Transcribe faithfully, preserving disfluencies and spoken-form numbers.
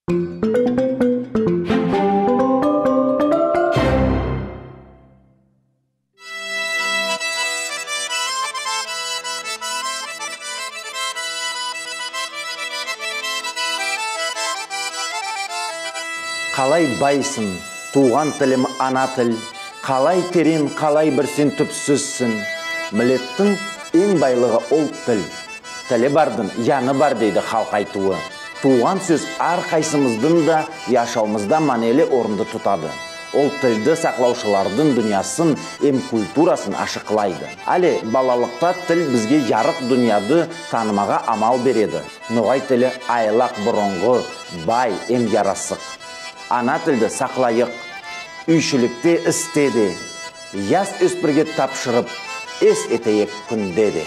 Калай байсынъ, тувган тилим ана тил, калай теренъ, калай бир сен туьпсизсинъ. Миллеттинъ энъ байлыгы ол тил. Тили бардынъ яны бар дейди халк айтувы. Тувган соьз аьр кайсымыздынъ да яшавымызда маьнели орынды тутады. Ол тилди саклавшылардынъ дуныясын эм культурасын ашыклайды. Аьли балалыкта тил бизге ярык дуныяды танымага амал береди. Ногай тили айлак бурынгы, бай эм ярасык. Ана тилди саклайык. Уьйшиликте, исте де. Яс оьспирге тапшырып, эс этейик куьнде де.